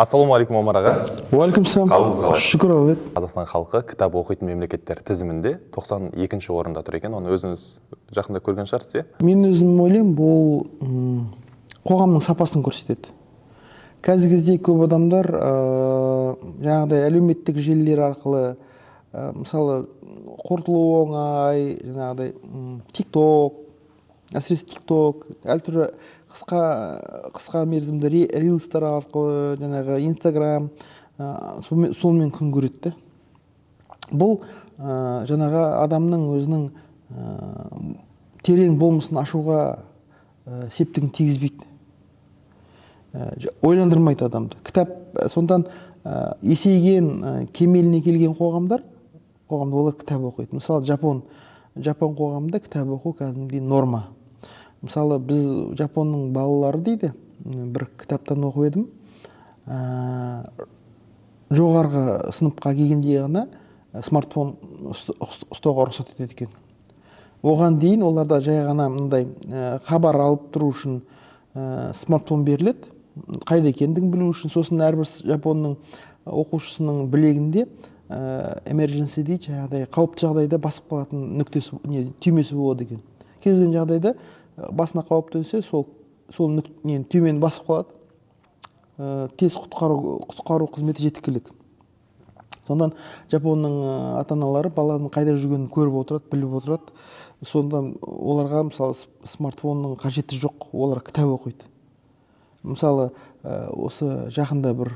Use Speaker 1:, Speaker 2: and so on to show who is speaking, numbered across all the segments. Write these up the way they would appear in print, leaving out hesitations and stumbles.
Speaker 1: Ассалаумағалейкум, Омар аға.
Speaker 2: Уағалейкум.
Speaker 1: Қалыңыз қалай?
Speaker 2: Шүкір Алла.
Speaker 1: Қазақстан халқы кітап оқитын мемлекеттер тізімінде 92 орында тұр екен. Оны өзіңіз жақында көрген шығарсыз, иә?
Speaker 2: Мен өзім ойлаймын, бұл қоғамның сапасын көрсетеді. Қазіргі кезде көп адамдар жаңағыдай әлеуметтік желілер арқылы, мысалы, қорытылу оңай, жаңағыдай тик ток, әсіресе тик ток, әртүрлі қысқа қысқа мерзімді рилстар арқылы, жаңағы Инстаграм, сонымен күн көреді да. Бұл жаңағы адамның өзінің терең болмысын ашуға септігін тигізбейді, ойландырмайды адамды кітап. Сондан есейген, кемеліне келген қоғамдар, қоғамда олар кітап оқиды. Мысалы, жапон қоғамында кітап оқу кәдімгідей норма. Мысалы, біз жапонның балалары дейді, бір кітаптан оқып едім, жоғарғы сыныпқа келгенде ғана смартфон ұстауға рұқсат етеді екен. Оған дейін оларда жай ғана мындай хабар алып тұру үшін смартфон беріледі, қайда екендігін білу үшін. Сосын әрбір жапонның оқушысының білегінде emergency дейді, жаңағыдай қауіпті жағдайда басып қалатын нүктесі, не, түймесі болады екен. Кез келген жағдайда басына қауіп төнсе, сол нені, түймені басып қалады, тез құтқару қызметі жетіп келеді. Сондан жапонның ата аналары баланың қайда жүргенін көріп отырады, біліп отырады. Сондан оларға, мысалы, смартфонның қажеті жоқ, олар кітап оқиды. Мысалы, осы жақында бір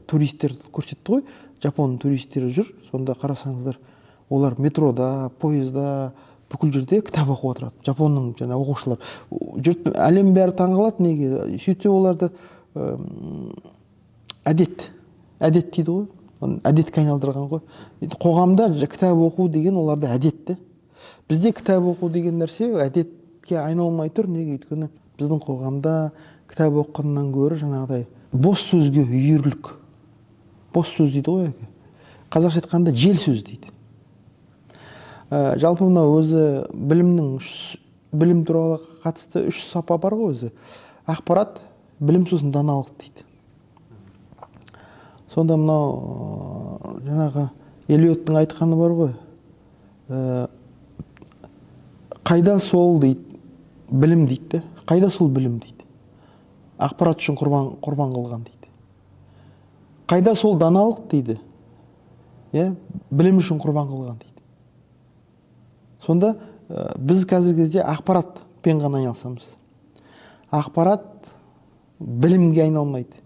Speaker 2: туристер көрсетті ғой, жапон туристері жүр. Сонда қарасаңыздар, олар метрода, пойызда, бүкіл жерде кітап оқып отырады. Жапонның жаңа оқушылар, жұрт, әлем бәрі таңғалады, неге? Сөйтсе, оларды әдет дейді ғой, оны әдетке айналдырған ғой. Енді қоғамда кітап оқу деген оларда әдет те. Бізде кітап оқу деген нәрсе әдетке айналмай тұр. Неге? Өйткені біздің қоғамда кітап оқығаннан гөрі жаңағыдай бос сөзге үйірлік, бос сөз дейді ғой, әке, қазақша айтқанда, жел сөз дейді. Жалпы мынау өзі білім туралы қатысты үш сапа бар ғой өзі: ақпарат, білім, сосын даналық дейді. Сонда мынау жаңағы Элиоттың айтқаны бар ғой, қайда сол дейді білім дейді де, қайда сол білім дейді, ақпарат үшін құрбан қылған дейді. Қайда сол даналық дейді, иә, білім үшін құрбан қылған дейді. Сонда біз қазіргі кезде ақпаратпен ғана айналысамыз. Ақпарат білімге айналмайды.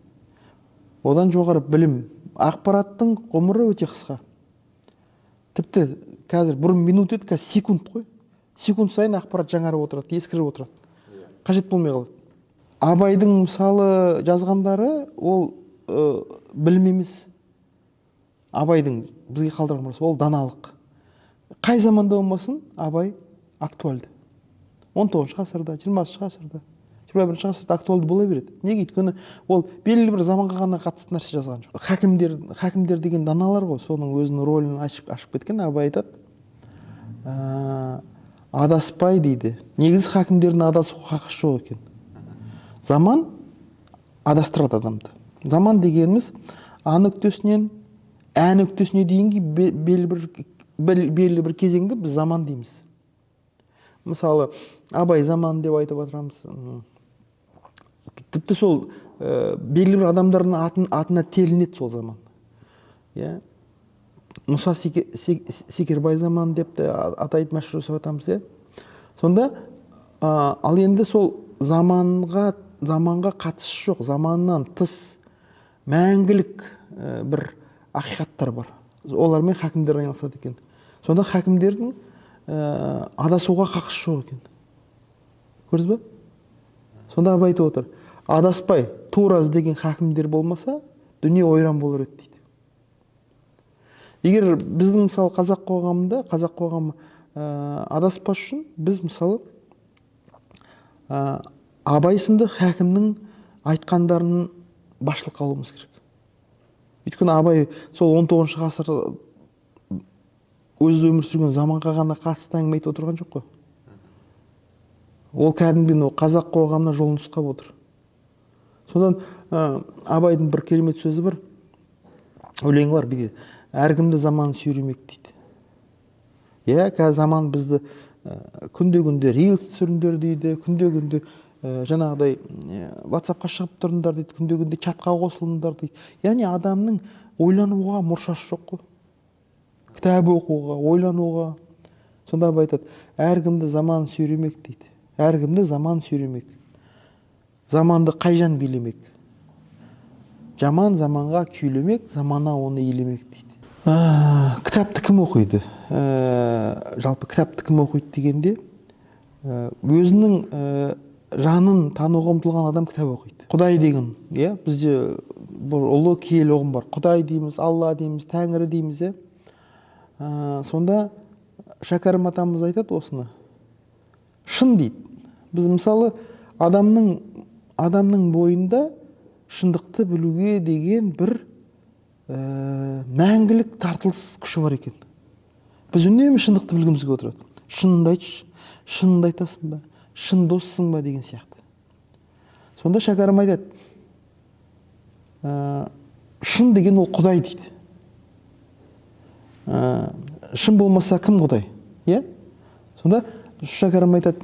Speaker 2: Одан жоғары білім. Ақпараттың ғұмыры өте қысқа. Тіпті қазір, бұрын минут еді, қазір секунд қой. Секунд сайын ақпарат жаңарып отырады, ескіріп отырады, қажет болмай қалады. Абайдың, мысалы, жазғандары ол білім емес. Абайдың бізге қалдырған мұрасы ол даналық. Қай заманда болмасын, Абай актуальды. 19 ғасырда, 20 ғасырда, 21 ғасырда актуальды бола береді. Неге? Өйткені ол белгілі бір заманға ғана қатысты нәрсе жазған жоқ. Хакімдер деген даналар ғой, соның өзінің рөлін ашып кеткен. Абай айтады, адаспай дейді. Негізі хакімдердің адасу хақы жоқ екен. Заман адастырады адамды. Заман дегеніміз А нүктесінен Ә нүктесіне дейінгі белгілі бір кезеңді біз заман дейміз. Мысалы, Абай заманы деп айтып отырамыз. Тіпті сол белгілі бір адамдардың атына телінеді сол заман, иә. Мұса Секербай заманы деп те атайды, Мәшһүр Жүсіп атамыз, иә. Сонда ал енді сол заманға қатысы жоқ, заманнан тыс мәңгілік бір ақиқаттар бар. Олармен хакімдер айналысады екен. Сонда хакімдердің адасуға хақысы жоқ екен, көрдіңіз ба? Сонда Абай айтып отыр: адаспай тура іздеген хакімдер болмаса, дүние ойран болар еді дейді. Егер біздің, мысалы, қазақ қоғамында, қазақ қоғамы адаспас үшін біз, мысалы, Абай сынды хакімнің айтқандарын басшылыққа алуымыз керек. Өйткені Абай сол 19 ғасыр өзі өмір сүрген заманға ғана қатысты әңгіме айтып отырған жоқ қой. Ол кәдімгідей қазақ қоғамына жол нұсқап отыр. Содан Абайдың бір керемет сөзі бар, өлеңі бар, бүйтеді: әркімді заман сүйремек дейді. Иә, қазір заман бізді күнде-күнде рилс түсіріңдер дейді, күнде-күнде жаңағыдай ватсапқа шығып тұрыңдар дейді, күнде-күнде чатқа қосылыңдар дейді. Яғни адамның ойлануға мұршасы жоқ қой. Кітап оқуға, ойлануға. Сонда Абай айтады: әркімді заман сүйремек дейді. Әркімді заман сүйремек. Заманды қайжан билемек. Жаман заманға күйлемек, замана оны елемек дейді. Кітапты кім оқиды? Жалпы кітапты кім оқиды дегенде, өзінің жанын тануға ұмтылған адам кітап оқиды. Құдай деген, иә, бізде бір ұлы киелі ұғым бар. Құдай дейміз, Алла дейміз, Тәңірі дейміз, иә. Сонда Шәкәрім атамыз айтады осыны. Шын дейді. Біз мысалы адамның бойында шындықты білуге деген бір мәңгілік тартылыс күші бар екен. Біз үнемі шындықты білгіміз келіп отырады. Шыныңды айтшы, шыныңды айтасың ба, шын доссың ба деген сияқты. Сонда Шәкәрім айтады, шын деген ол Құдай дейді. Шын болмаса кім Құдай? Иә? Сонда Шәкәрім айтады,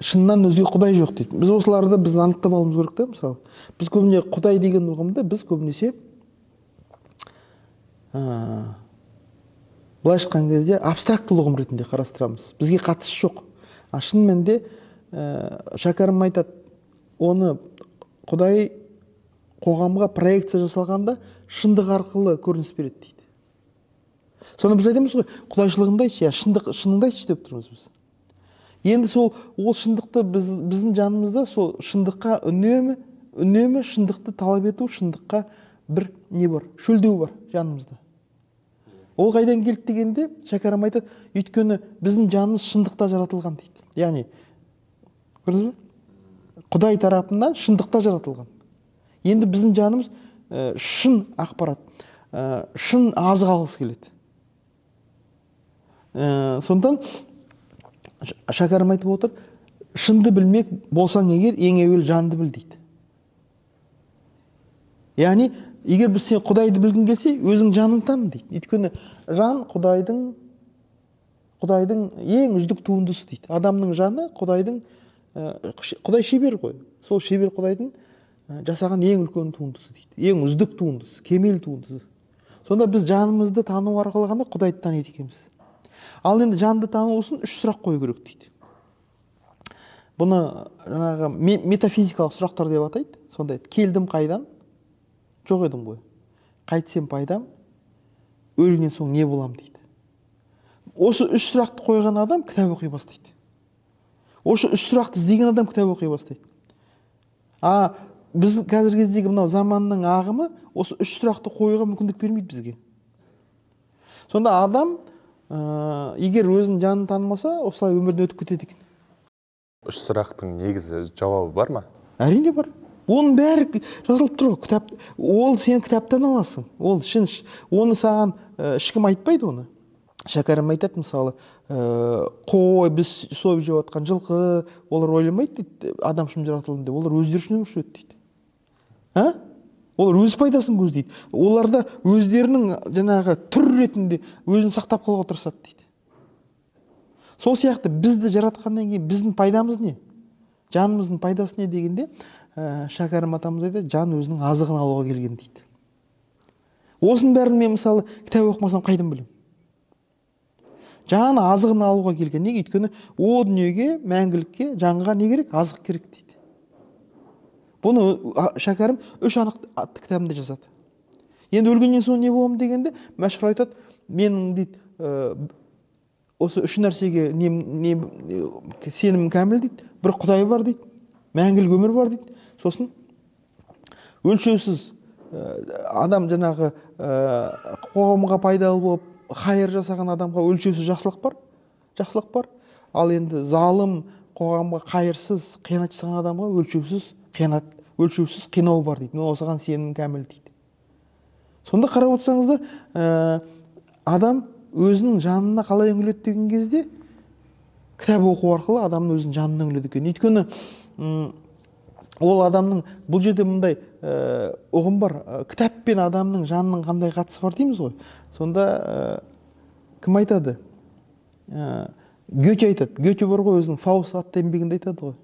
Speaker 2: шыннан өзге Құдай жоқ дейді. Біз осыларды анықтап алуымыз керек та, мысалы. Біз көбіне Құдай деген ұғымды біз көбінесе былайша айтқан кезде абстрактылы ұғым ретінде қарастырамыз. Бізге қатысы жоқ. А шын мәнінде Шәкәрім айтады, оны Құдай қоғамға проекция жасалғанда шындық арқылы көрініс береді дейді. Сонда біз айтамыз ғой, құдайшылығыңды айтшы, я шыныңды айтшы деп тұрмыз біз. Енді сол, ол шындықты біздің жанымызда сол шындыққа үнемі шындықты талап ету, шындыққа бір не бар, шөлдеу бар жанымызда. Ол қайдан келді дегенде, Шәкәрім айтады, өйткені біздің жанымыз шындықта жаратылған дейді. Яғни, көрдіңіз бе? Құдай тарапынан шындықта жаратылған. Енді біздің жанымыз шын ақпарат, шын азық алғысы келеді. Сондықтан Шәкәрім айтып отыр, шынды білмек болсаң егер, ең әуел жанды біл дейді. Яғни, егер біз сен Құдайды білгің келсе, өзің жаныңды таны дейді. Өйткені жан Құдайдың ең үздік туындысы дейді. Адамның жаны Құдай шебер ғой. Сол шебер Құдайдың жасаған ең үлкен туындысы дейді. Ең үздік туындысы, кемел туындысы. Сонда біз жанымызды тану арқылы ғана Құдайды таниды екенбіз. Ал енді жанды тану үшін үш сұрақ қою керек дейді. Бұны жаңағы метафизикалық сұрақтар деп атайды. Сонда айтады, келдім қайдан? Жоқ едім ғой. Қайтсем пайдам? Өлгеннен соң не болам дейді. Осы үш сұрақты қойған адам кітап оқи бастайды. Осы үш сұрақты іздеген адам кітап оқи бастайды. А біз қазіргі кездегі мынау заманның ағымы осы үш сұрақты қоюға мүмкіндік бермейді бізге. Сонда адам егер өзінің жанын танымаса, осылай өмірден өтіп кетеді екен.
Speaker 1: Үш сұрақтың негізі жауабы бар ма?
Speaker 2: Әрине бар. Оның бәрі жазылып тұр ғой, кітап. Ол сен кітаптан аласың. Ол шын, оны саған ешкім айтпайды оны. Шәкәрім айтады, мысалы, қой, біз сойып жеп жатқан жылқы, олар ойламайды дейді, адам үшін жаратылдым деп, олар өздері үшін өмір сүреді дейді. А? Олар өз пайдасын көздейді. Олар да өздерінің жаңағы түр ретінде өзін сақтап қалуға тырысады дейді. Сол сияқты бізді жаратқаннан кейін біздің пайдамыз не? Жанымыздың пайдасы не дегенде, Шәкәрім атамыз айтады, жан өзінің азығын алуға келген дейді. Осының бәрін мен мысалы кітап оқымасам қайдан білемін? Жан азығын алуға келген. Неге? Өйткені о дүниеге, мәңгілікке, жанға не керек? Азық керек дейді. Бұны Шәкәрім үш анық атты кітабында жазады. Енді өлгеннен соң не боламын дегенде, Мәшһүр айтады, менің дейді, осы үш нәрсеге сенімім кәміл дейді, бір Құдай бар дейді, мәңгілік өмір бар дейді. Сосын өлшеусіз адам жаңағы қоғамға пайдалы болып хайыр жасаған адамға өлшеусіз жақсылық бар, жақсылық бар. Ал енді залым қоғамға қайырсыз қиянат жасаған адамға өлшеусіз қиянат, өлшеусіз қинау бар дейді. Мен осыған сенімім кәміл дейді. Сонда қарап отырсаңыздар, адам өзінің жанына қалай үңіледі деген кезде кітап оқу арқылы адамның өзінің жанына үңіледі екен. Өйткені, Ол адамның, бұл жерде мындай ұғым бар, кітап пен адамның жанының қандай қатысы бар дейміз ғой. Сонда кім айтады? Гёте айтады. Гёте бар ғой, өзінің Фауст атты еңбегінде айтады ғой.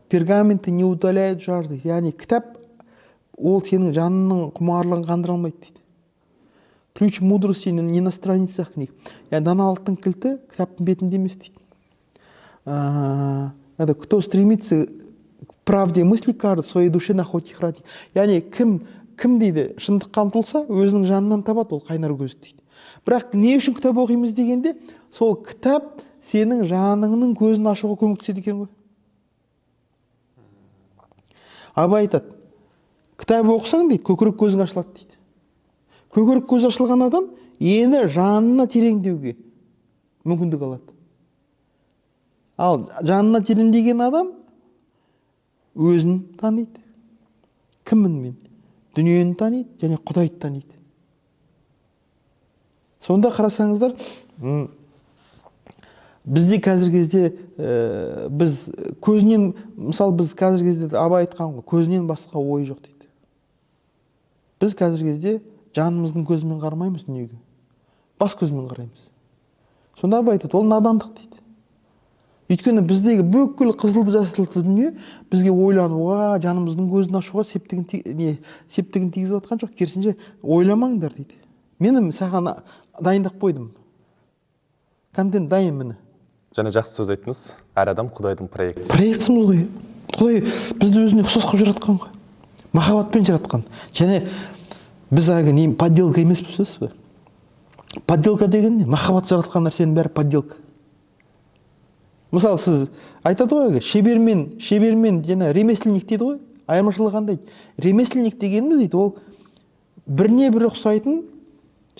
Speaker 2: Пергаменты не удаляют жажды. Яғни кітап ол сенің жаныңның құмарлығын қандыра алмайды дейді. Ключ мудрости не на страницах книг. Яғни даналықтың кілті кітаптың бетінде емес дейді. Кто стремится к правде мысли, каждый в своей душе находит их ради. Яғни кім дейді, шындыққа ұмтылса, өзінің жанынан табады ол қайнар көзді дейді. Бірақ не үшін кітап оқимыз дегенде, сол кітап сенің жаныңның көзін ашуға көмектеседі екен ғой. Абай айтады, кітап оқысаң дейді, көкірек көзің ашылады дейді. Көкірек көзі ашылған адам ені жанына тереңдеуге мүмкіндік алады. Ал жанына тереңдеген адам өзін таниды. Кіммін мен? Дүниені таниды және Құдайды таниды. Сонда қарасаңыздар, бізде қазіргі кезде біз көзінен, мысалы біз қазіргі кезде Абай айтқан ғой, көзінен басқа ой жоқ дейді. Біз қазіргі кезде жанымыздың көзімен қарамаймыз дүниеге, бас көзімен қараймыз. Сонда Абай айтады, ол надандық дейді. Өйткені біздегі бүкіл қызылды жасылды дүние бізге ойлануға, жанымыздың көзін ашуға септігін тигізіп жатқан жоқ. Керісінше, ойламаңдар дейді. Мені саған дайындап қойдым. Контент дайын міне.
Speaker 1: Және жақсы сөз айттыңыз. Әр адам Құдайдың проектісі.
Speaker 2: Проектісіміз ғой. Құдай бізді өзіне ұқсас қылып жаратқан ғой. Махаббатпен жаратқан. Және біз әлгі не подделка емеспіз, білесіз бе? Подделка деген не? Махаббат жаратқан нәрсенің бәрі подделка. Мысалы, сіз айтады ғой, әлгі, шебермен және ремесленник дейді ғой. Айырмашылығы қандай? Ремесленник дегеніміз дейді, ол біріне бірі ұқсайтын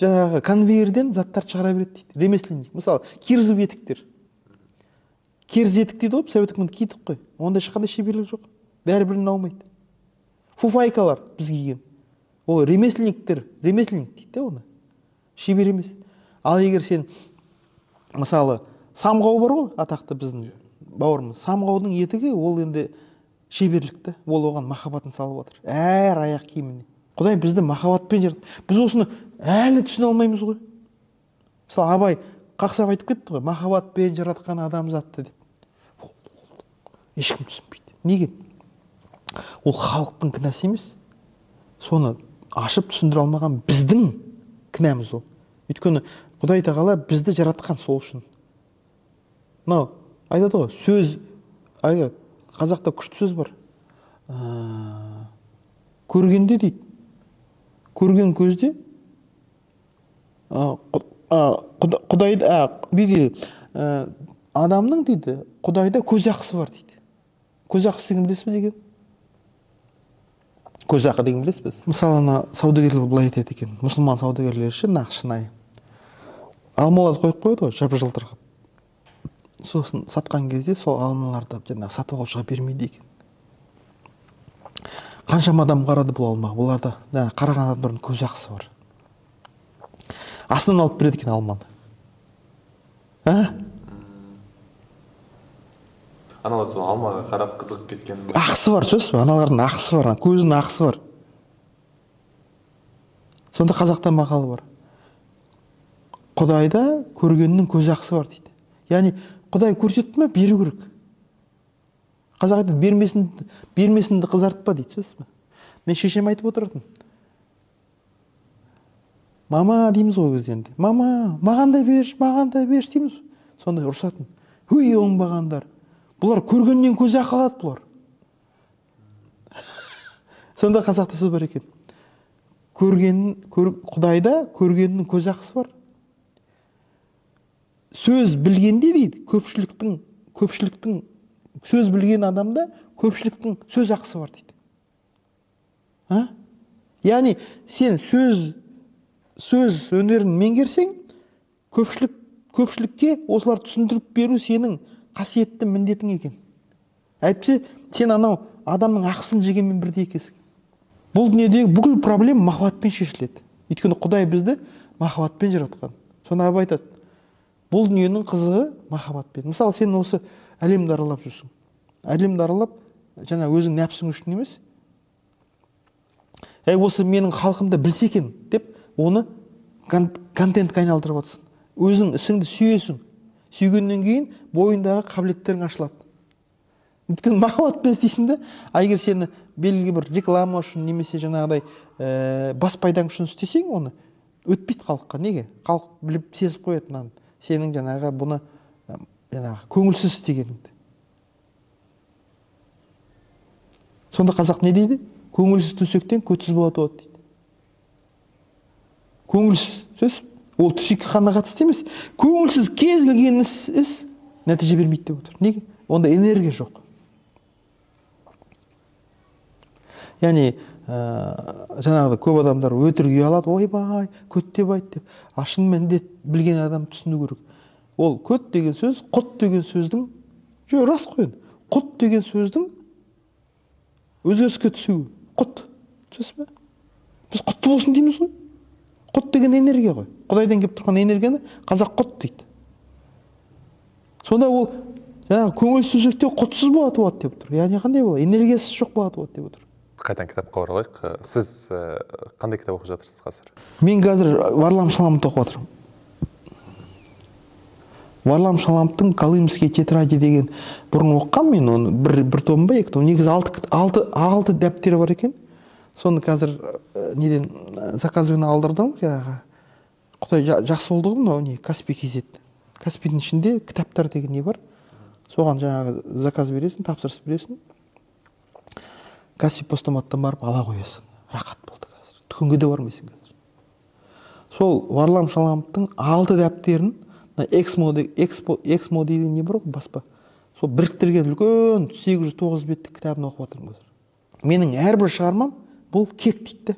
Speaker 2: жаңағы конвейерден заттарды шығара береді дейді. Ремесленник. Мысалы, кирзовый етіктер. Керз етік дейді ғой, совет үкіметі кидік қой. Онда ешқандай шеберлік жоқ. Бәрі біріне аумайды. Фуфайкалар біз киген. Ол ремесленниктер, ремесленник дейді де оны. Шебер емес. Ал егер сен, мысалы, самғау бар ғой, атақты біздің бауырымыз. Самғаудың етігі ол енді шеберлікті, ол оған махаббатын салып отыр. Әр аяқ киіміне. Құдай бізді махаббатпен жаратты. Біз осыны әлі түсіне алмаймыз ғой. Мысалы, Абай қақсап айтып кетті ғой, махаббатпен жаратқан адамзатты деп. Ешкім түсінбейді. Неге? Ол халықтың кінәсі емес. Соны ашып түсіндіре алмаған біздің кінәміз ол. Өйткені Құдай тағала бізді жаратқан сол үшін. Мынау айтады ғой, сөз, әлгі қазақта күшті сөз бар. Көргенде дейді, көрген көзде, Құдайды, дейді, адамның дейді, Құдайда көз ақысы бар дейді. Көз ақысы деген білесіз бе деген? Көз ақы деген білесіз бе? Мысалы, ана саудагерлер былай айтады екен, мұсылман саудагерлері ше, нақ шынайы. Алмаларды қойып қояды ғой, жап-жылтыр қылып. Сосын сатқан кезде сол алмаларды жаңағы сатып алушыға бермейді екен. Қаншама адам қарады бұл алмаға, бұларда жаңағы қараған адамдардың көз ақысы бар. Астынан алып береді екен алманы. А?
Speaker 1: Аналар сол алмаға қарап қызығып кеткен.
Speaker 2: Ақысы бар, сөз бе? Аналардың ақысы бар, көзінің ақысы бар. Сонда қазақта мақал бар. Құдайда көргеннің көз ақысы бар дейді. Яғни Құдай көрсетті ме, беру керек. Қазақ айтады, бермесінді қызартпа дейді, сөз бе? Мен шешем айтып отыратын. Мама дейміз ғой кезде енді. Мама, маған да берші, маған да берші дейміз. Сондай ұрсатын. Өй, оңбағандар. Бұлар көргеннен көзі ақы алады бұлар. Сонда қазақта сөз бар екен. Құдайда көргеннің көз ақысы бар. Сөз білгенде дейді, көпшіліктің сөз білген адамда көпшіліктің сөз ақысы бар дейді. А? Яғни сен сөз өнерін меңгерсең, көпшілікке осылар түсіндіріп беру сенің қасиетті міндетің екен. Әйтпесе сен анау адамның ақысын жегенмен бірдей екенсің. Бұл дүниедегі бүкіл проблема махаббатпен шешіледі. Өйткені Құдай бізді махаббатпен жаратқан. Сонда Абай айтады, бұл дүниенің қызығы махаббатпен. Мысалы, сен осы әлемді аралап жүрсің. Әлемді аралап жаңа өзің нәпсің үшін емес. Әй, осы менің халқымда білсе екен деп оны контентке айналдырып жатсың. Өзің ісіңді сүйесің. Сүйгеннен кейін бойындағы қабілеттерің ашылады. Өйткені махаббатпен істейсің де, а егер сені белгілі бір реклама үшін немесе жаңағыдай бас пайдаң үшін істесең, оны өтпейді халыққа. Неге? Халық біліп сезіп қояды мынаны. Сенің жаңағы бұны жаңағы көңілсіз істегеніңді. Сонда қазақ не дейді? Көңілсіз төсектен көтсіз бала туады дейді. Көңілсіз сөз, ол төсекке қана қатысты емес. Көңілсіз кез келген іс нәтиже бермейді деп отыр. Неге? Онда энергия жоқ. Яғни, жаңағыдай көп адамдар өтірік ұялады, ойбай, көт деп айт деп. А шын мәнінде білген адам түсіну керек. Ол көт деген сөз, құт деген сөздің, жоқ, рас қой енді. Құт деген сөздің өзгеріске түсуі. Құт. Түсінесіз бе? Біз құтты болсын дейміз ғой. Құт деген энергия ғой. Құдайдан келіп тұрған энергияны қазақ құт дейді. Сонда ол жаңағы көңілсіз төсекте құтсыз бала туады деп тұр. Яғни қандай бала? Энергиясыз жоқ бала туады деп отыр.
Speaker 1: Қайтадан кітапқа оралайық. Сіз қандай кітап оқып жатырсыз қазір?
Speaker 2: Мен қазір Варлам Шаламовты оқып жатырмын. Варлам Шаламовтың Колымские тетради деген бұрын оқыған мен оны бір том ба, екі том. Негізі алты дәптері бар екен. Соны қазір неден заказбен алдырдым. Жаңағы Құдай жақсы болды ғой мынау не Каспий кз. Каспийдің ішінде кітаптар деген не бар. Соған жаңағы заказ бересің, тапсырыс бересің. Каспий постаматтан барып ала қоясың. Рахат болды қазір. Дүкенге де бармайсың қазір. Сол Варлам Шаламовтың 6 дәптерін мына Эксмо деген не бар ғой, баспа. Сол біріктірген үлкен 809 беттік кітабын оқып жатырмын қазір. Менің әрбір шығармам бұл кек дейді.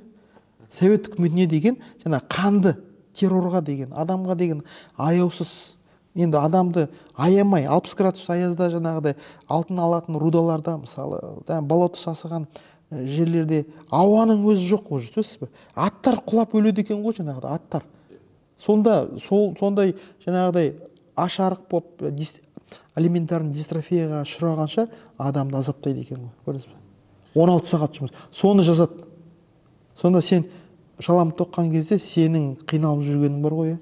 Speaker 2: Совет үкіметіне деген, жаңа қанды террорға деген, адамға деген аяусыз, енді адамды аямай, 60 градус аязда жаңағыдай алтын алатын рудаларда, мысалы, жаңа болото сасыған жерлерде ауаның өзі жоқ уже, түсінесіз бе? Аттар құлап өледі екен ғой жаңағыдай, аттар. Сонда сондай жаңағыдай аш арық болып, алиментарный дистрофияға ұшырағанша адамды азаптайды екен ғой, көрдіңіз бе? 16 сағат жұмыс. Соны жазады. Сонда сен Шаламовты оқыған кезде сенің қиналып жүргенің бар ғой,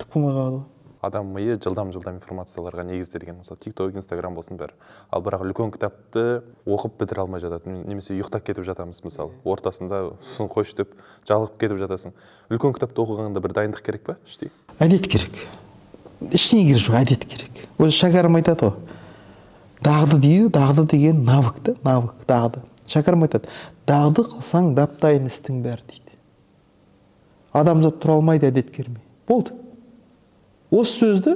Speaker 2: түк болмай қалады ғой.
Speaker 1: Адам миы жылдам-жылдам информацияларға негізделген, мысалы, TikTok, Instagram болсын бәрі. Ал бірақ үлкен кітапты оқып бітіре алмай жатады, немесе ұйықтап кетіп жатамыз, мысалы, ортасында сосын қойшы деп жалығып кетіп жатасың. Үлкен кітапты оқығанда бір дайындық керек па іштей?
Speaker 2: Әдет керек. Ештеңе керек жоқ, әдет керек. Өзі Шәкәрім айтады ғой. Дағды дейді, дағды деген навык та, навык, дағды. Шәкәрім айтады, дағды қылсаң дап-дайын істің бәрі дейді. Адамзат тұра алмайды әдет кермей. Болды. Осы сөзді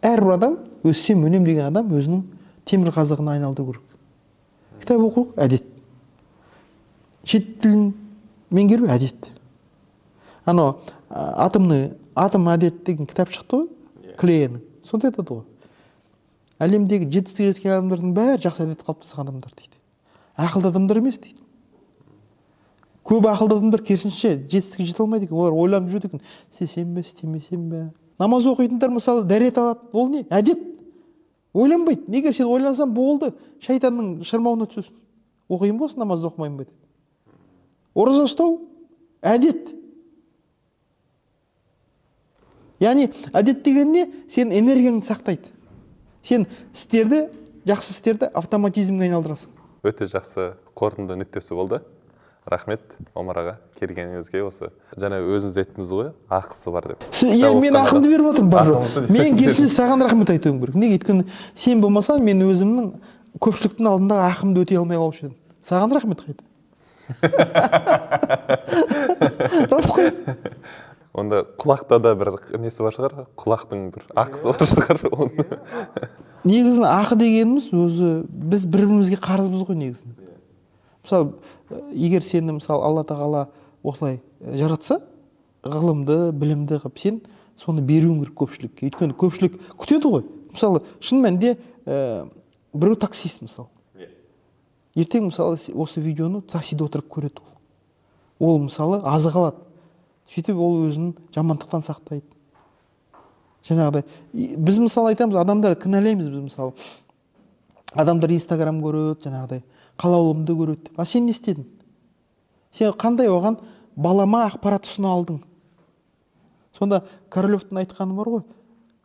Speaker 2: әрбір адам, өссем өнем деген адам өзінің темір қазығына айналдыру керек. Кітап оқу әдет. Шет тілін меңгеру әдет. Анау атом әдет деген кітап шықты ғой, Клеяның. Сонда айтады ғой. Әлемдегі жетістікке жеткен адамдардың бәрі жақсы әдет қалыптасқан адамдар дейді. Ақылды адамдар емес дейді. Көп ақылды адамдар керісінше жетістікке жете алмайды екен. Олар ойланып жүреді екен. Істесем бе, істемесем бе? Намаз оқитындар мысалы дәрет алады. Ол не? Әдет. Ойланбайды. Егер сен ойлансаң болды, шайтанның шырмауына түсесің. Оқиын болсын, намазды оқымайын ба деп. Ораза ұстау әдет. Яғни әдет деген не? Сен энергияңды сақтайды. Сен істерді, жақсы істерді автоматизмге айналдырасың.
Speaker 1: Өте жақсы қорытынды нүктесі болды. Рахмет, Омар аға, келгеніңізге осы. Жаңа өзіңіз де айттыңыз ғой, ақысы бар деп.
Speaker 2: Иә, мен ақымды беріп отырмын, бар жоқ.
Speaker 1: Ақымды
Speaker 2: Мен керісінше саған рахмет айтуым керек. Неге? Өйткені сен болмасаң, мен өзімнің көпшіліктің алдында ақымды өтей алмай қалушы едім. Саған рахмет қайта. Рас қой.
Speaker 1: Онда құлақта да бір несі бар шығар, құлақтың бір ақысы бар шығар оны.
Speaker 2: Негізінен ақы дегеніміз өзі біз бір-бірімізге қарызбыз ғой негізінен. Мысалы, егер сені мысалы Алла Тағала осылай жаратса, ғылымды, білімді қылып сен соны беруің керек көпшілікке. Өйткені көпшілік күтеді ғой. Мысалы, шын мәнінде, біреу таксист мысалы. Ертең мысалы осы видеоны таксиде отырып көреді ол. Ол мысалы азық алады. Сөйтіп ол өзін жамандықтан сақтайды. Жаңағыдай, біз мысалы айтамыз, адамдарды кінәлаймыз біз мысалы. Адамдар Инстаграм көреді, жаңағыдай қалаулымды көреді. А сен не істедің? Сен қандай оған балама ақпарат ұсына алдың? Сонда Королевтің айтқаны бар ғой,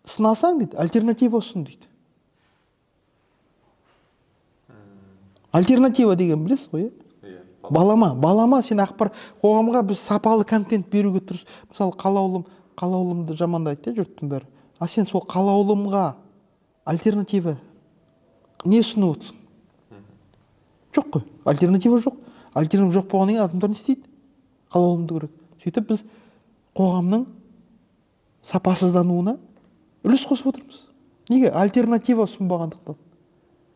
Speaker 2: сынасаң дейді, альтернатива ұсын дейді. Альтернатива деген білесіз ғой, иә? Балама сен ақпар, қоғамға біз сапалы контент беруге тырыс. Мысалы, қалаулымды жамандайды жұрттың бәрі. А сен сол қалаулымға альтернатива не ұсынып отырсың? Жоқ қой, альтернатива жоқ. Альтернатива жоқ болғаннан кейін адамдар не істейді? Қалаулымды көреді. Сөйтіп біз қоғамның сапасыздануына үлес қосып отырмыз. Неге? Альтернатива ұсынбағандықтан.